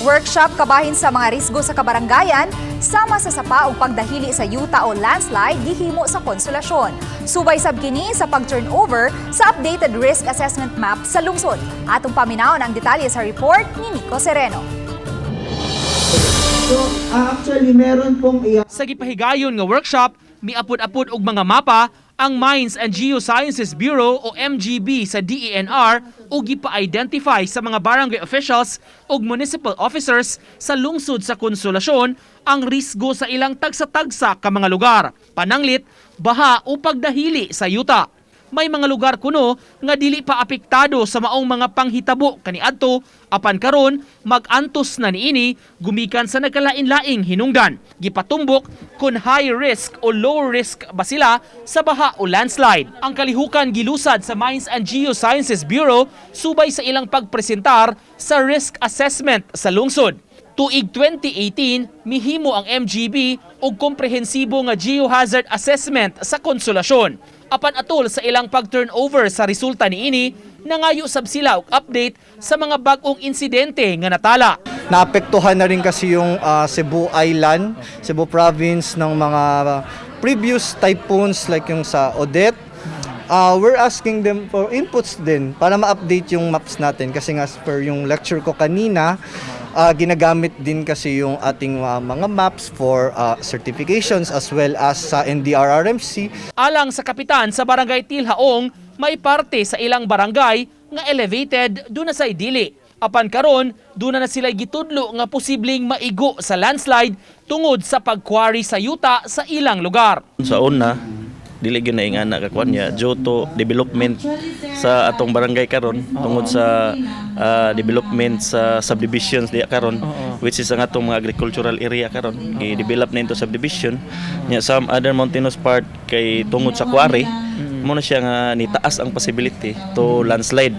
Workshop kabahin sa mga risgo sa kabarangayan sama sa sapa ug pagdahili sa yuta o landslide gihimo sa Konsolasyon. Subay sab kini sa pag-turnover sa updated risk assessment map sa lungsod. Atong paminawon ang detalye sa report ni Nico Sereno. So, actually, meron pong iya Sa gipahigayon nga workshop, miapod-apod og mga mapa ang Mines and Geosciences Bureau o MGB sa DENR ug gipa-identify sa mga barangay officials ug municipal officers sa lungsod sa Konsolasyon ang risgo sa ilang tagsa-tagsa ka mga lugar. Pananglit, baha o pagdahili sa yuta. May mga lugar kuno nga dili pa apektado sa maong mga panghitabo kaniadto, apan karon mag-antos na niini gumikan sa nagkalain-laing hinungdan. Gipatumbok kung high risk o low risk ba sila sa baha o landslide. Ang kalihukan gilusad sa Mines and Geosciences Bureau subay sa ilang pagpresentar sa risk assessment sa lungsod. Tuig 2018, mihimo ang MGB og komprehensibo nga geohazard assessment sa Konsolasyon. Apan atol sa ilang pag-turnover sa resulta niini, nangayo sab sila og update sa mga bag-ong insidente nga natala. Naapektuhan na rin kasi yung Cebu Island, Cebu Province ng mga previous typhoons like yung sa Odette. We're asking them for inputs din para ma-update yung maps natin kasi nga, as per yung lecture ko kanina, ginagamit din kasi yung ating mga maps for certifications as well as sa NDRRMC. Alang sa kapitan sa Barangay Tilhaong, may parte sa ilang barangay nga elevated, duna say dili. Apan karon, duna na sila gitudlo nga posibleng maigo sa landslide tungod sa pagkwari sa yuta sa ilang lugar. Sa una, dili gyud na ingana ka kuan niya due to development sa atong barangay karon, tungod sa development sa subdivisions diya karon, which is ang atong mga agricultural area karon gi-develop na into subdivision nya. Some other mountainous part kay tungod sa quarry mo na siya nga nitaas ang possibility to landslide.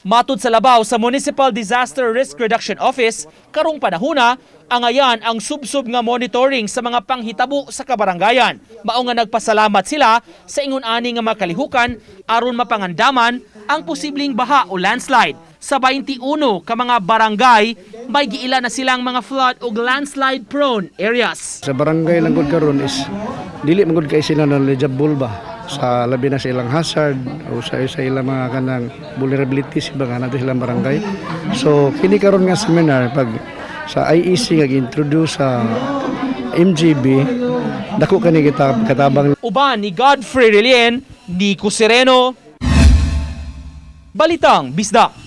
Matud sa labaw sa Municipal Disaster Risk Reduction Office, karong panahona, angayan ang subsob nga monitoring sa mga panghitabo sa kabarangayan. Mao nga nagpasalamat sila sa ingon ani nga makalihukan aron mapangandaman ang posibleng baha o landslide. Sa 21 ka mga barangay, may giila na silang mga flood o landslide prone areas. Sa barangay lang gud karon is dili man gud kay sila knowledgeable ba sa labi na sa ilang hazard o sa ilang mga kanang vulnerabilities ba nga nato silang barangay. So kini karon nga seminar pag sa IEC nga gi-introduce sa MGB, dako kani kita katabang. Uban ni Godfrey Relien, Nico Sereno, Balitang Bisdak.